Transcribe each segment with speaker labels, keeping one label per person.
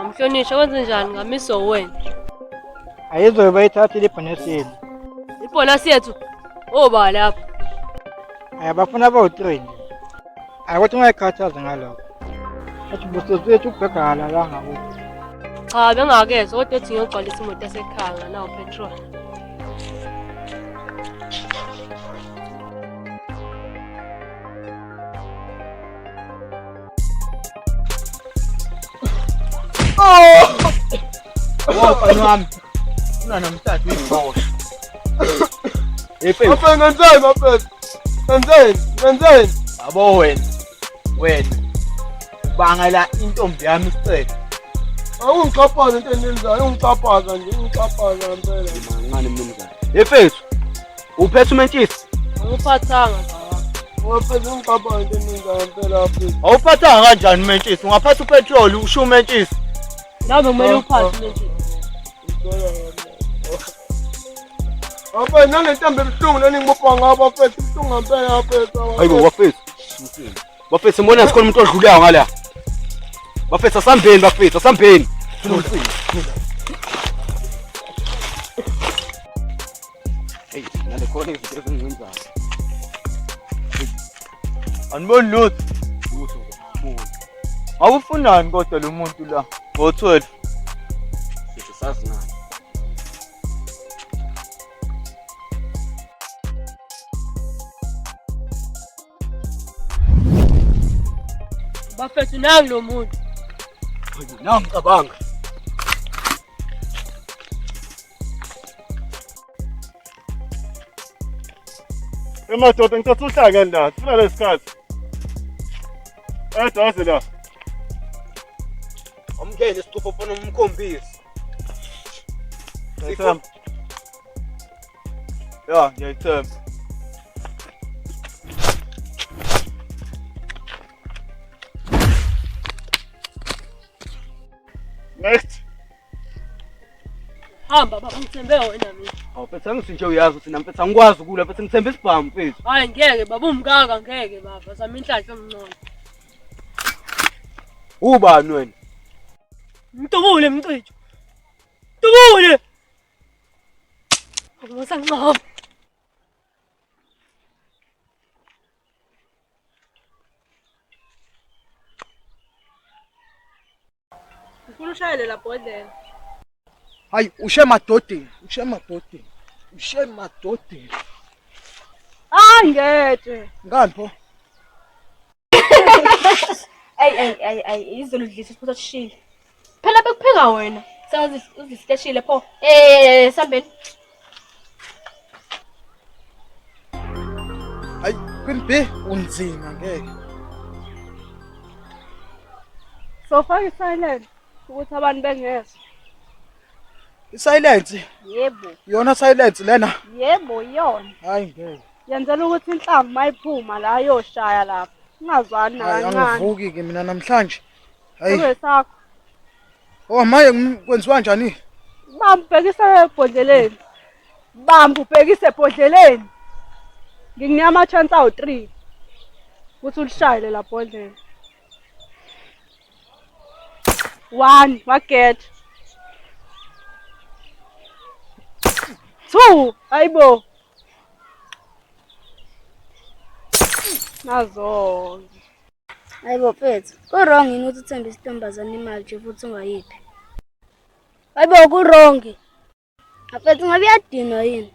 Speaker 1: Amhlonishwa kwenze njani ngamiswa wena?
Speaker 2: Ayizobe bayithathile ibhonesi yenu.
Speaker 1: Ibhonasi yethu oba lapha.
Speaker 2: Hayi abafuna abawu-three nje. Hayi kodwa ungayikhathazi ngalokho. Athi busizwethu ubheka kalalanga kuthi.
Speaker 1: Cha bengakezwa kodwa ethi ngiyogcwalisa imoto yasekhaya nganawo petrol.
Speaker 3: Mfana wami. Una namhlanje uyibosha. Hey mfethu.
Speaker 4: Mfethu ngenzeni mfethu? Ngenzeni? Ngenzeni?
Speaker 3: Yabo wena. Wena. Ubangela intombi yami isicelo.
Speaker 4: Awungixhaphaza into enyenzayo, ungixhaphaza nje, ungixhaphaza ngempela.
Speaker 3: Mancane mnumzane. Hey mfethu. Uphethe umentshisi?
Speaker 1: Angiphathanga baba.
Speaker 4: Mfethu ungixhaphaza into enyenzayo ngempela mfethu.
Speaker 3: Awuphathanga kanjani umentshisi? Ungaphatha upetrol usho umentshisi.
Speaker 1: Nawe kumele uphathe umentshisi.
Speaker 4: Mfethu nanentombi ebuhlungu lena ngibopha ngabo mfethu, ibuhlungu ngempela mfethu.
Speaker 3: Hayibo bafethu. Bafethu ngibona sikhona umuntu odlulayo ngala. Bafethu asambeni bafethu asambeni. Hey, nale khona izinto ezingenzayo.
Speaker 4: Aniboni lutho.
Speaker 3: Lutho ngiyabona.
Speaker 4: Awufunani kodwa lo muntu la ngo-12.
Speaker 3: Sisi sazi ngani.
Speaker 1: Bafethu nangu lo muntu.
Speaker 3: Nangu cabanga.
Speaker 5: Emadoda ngicela uhlangene la, sifuna lesikhathi. Eduze la.
Speaker 3: Amukele isicupho mfana umkhombisi.
Speaker 4: Ngiyayithemba. Ya, ngiyayithemba.
Speaker 5: Next.
Speaker 1: Hamba baba ngithembe wena mina.
Speaker 3: Awu mfethu angithi nje uyazi ukuthi nami mfethu angikwazi ukulwa mfethu ngithemba isibhamu mfethu.
Speaker 1: Hayi ngeke baba umkaka ngeke baba zama inhlanhla omncane.
Speaker 3: Ubani wena?
Speaker 1: Mdubule mcijo. Dubule. Akusanqoba. Ngifuna ushayele la bhodlela.
Speaker 6: Hayi ushe emadodeni, ushe emadodeni, ushe emadodeni.
Speaker 1: Hayi ngeke.
Speaker 6: Ngani pho?
Speaker 7: Ayi ayi ayi ayi izolo udlisa isiphutha sishile. Phela bekupheka wena. Sengathi uzisiteshile pho. Eh sambeni.
Speaker 6: Hayi Queen B unzima ngeke.
Speaker 1: Sofaka i-silent ukuthi abantu bengezwa.
Speaker 6: I-silence
Speaker 7: Yebo.
Speaker 6: yona silence lena.
Speaker 7: Yebo iyona.
Speaker 6: Hayi ngeke.
Speaker 1: Yenzela ukuthi inhlamvu mayiphuma la yoshaya lapha. Ungazwani
Speaker 6: Hayi
Speaker 1: nakancane.
Speaker 6: angivuki ke mina namhlanje. Hayi
Speaker 1: Kube sakho.
Speaker 6: oh maye kwenziwa njani?
Speaker 1: Bamba ubhekise ebhodleleni. Bamba ubhekise ebhodleleni. Ngikunika ama-chance awu-3 ukuthi ulishayele la bhodlela. 1 waget. 2 hayibo. Nazo.
Speaker 8: Hayibo mfethu, ku-wrong yini ukuthi uthembe isintombazane imali nje futhi ungayiphi? Hayibo ku-wrong. Mfethu ngabe iyadinwa yini?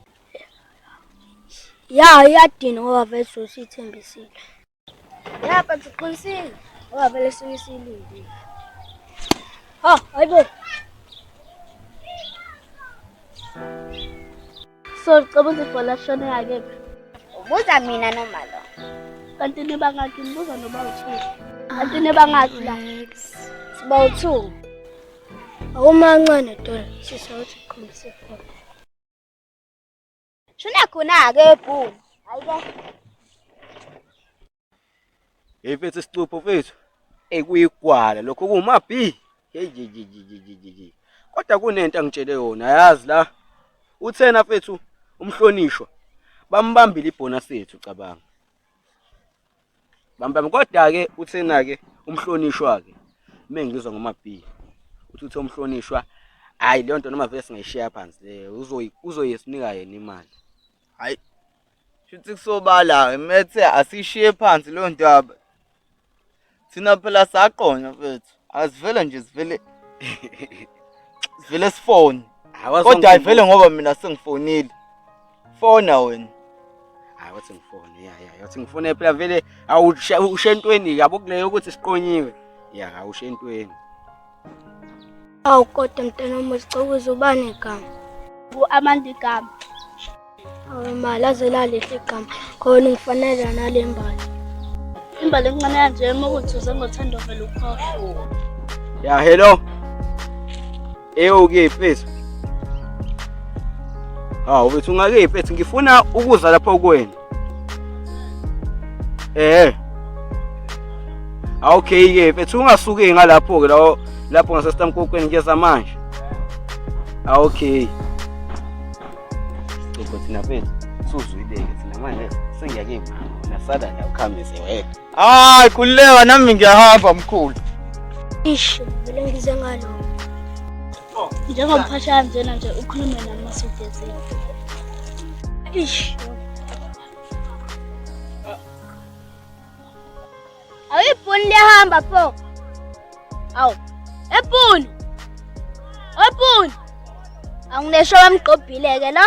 Speaker 8: Ya iyadinwa ngoba vele usuyithembisile. Ya mfethu uqinisile ngoba vele suke siyilindile. Ha, hayibo. So ucabanga ukuthi ibhola shone yakephi?
Speaker 9: Ubuza mina noma lo.
Speaker 8: Kanti nibangaki ngibuza noba u-two. Kanti nibangaki la?
Speaker 9: Siba u-two.
Speaker 8: Awumancane dola, sisa uthi ukhombise khona.
Speaker 9: Shona khona-ke ebhulu. Hayi-ke.
Speaker 3: Hey mfethu isicupho mfethu. Ekuyigwala lokho kuwumabhi. Hey hey hey hey hey hey. Kodwa kunento angitshele yona yazi la. Uthena mfethu umhlonishwa bambambile ibonus yethu cabanga. Bambambe kodwa ke uthena ke umhlonishwa ke mengizwa ngomabhi. Uthi uthe umhlonishwa hayi leyo nto noma vele singayishiya phansi leyo uzoyisinika yena imali.
Speaker 10: Hayi. Shuthi kusobala methe asishiye phansi leyo ndaba. Thina phela saqonywa mfethu. Asivele nje sivele sivele sifone. Kodwa ayivele ngoba mina sengifonile. Fona wena.
Speaker 3: Hayi wathi ngifone ya ya wathi ngifone phela vele awushe entweni yabo kuleyo ukuthi siqonyiwe. Ya awushe entweni.
Speaker 8: Awu kodwa mntana wami uzicokuza ubani igama?
Speaker 9: Ku-Amanda igama.
Speaker 8: Awu mali aze lalihle igama khona ngifanele nale mbali.
Speaker 9: Imbali encane kanje uma kuthi uze ngothando vele ukhohlwe.
Speaker 3: Ya hello. Eyo ke mfethu. Hawu mfethu ungake mfethu ngifuna ukuza lapho kuwena. Eh. Okay ke mfethu ungasuki ngalapho ke lawo lapho ngasestamkokweni ngiyeza manje. Okay. Sicupho thina mfethu suzwile-ke thina manje sengiyake nasala la ukhamise wedwa.
Speaker 10: Hayi khululeka nami ngiyahamba mkhulu.
Speaker 8: Ish, vele ngize ngalokho.
Speaker 9: Njengomphathana njena nje ukhulume nami masugezile.
Speaker 8: Ish. Awuyibhuni liyahamba pho. Awu. Ebhuni. Ebhuni. Anginesho bamgqobhile ke lo.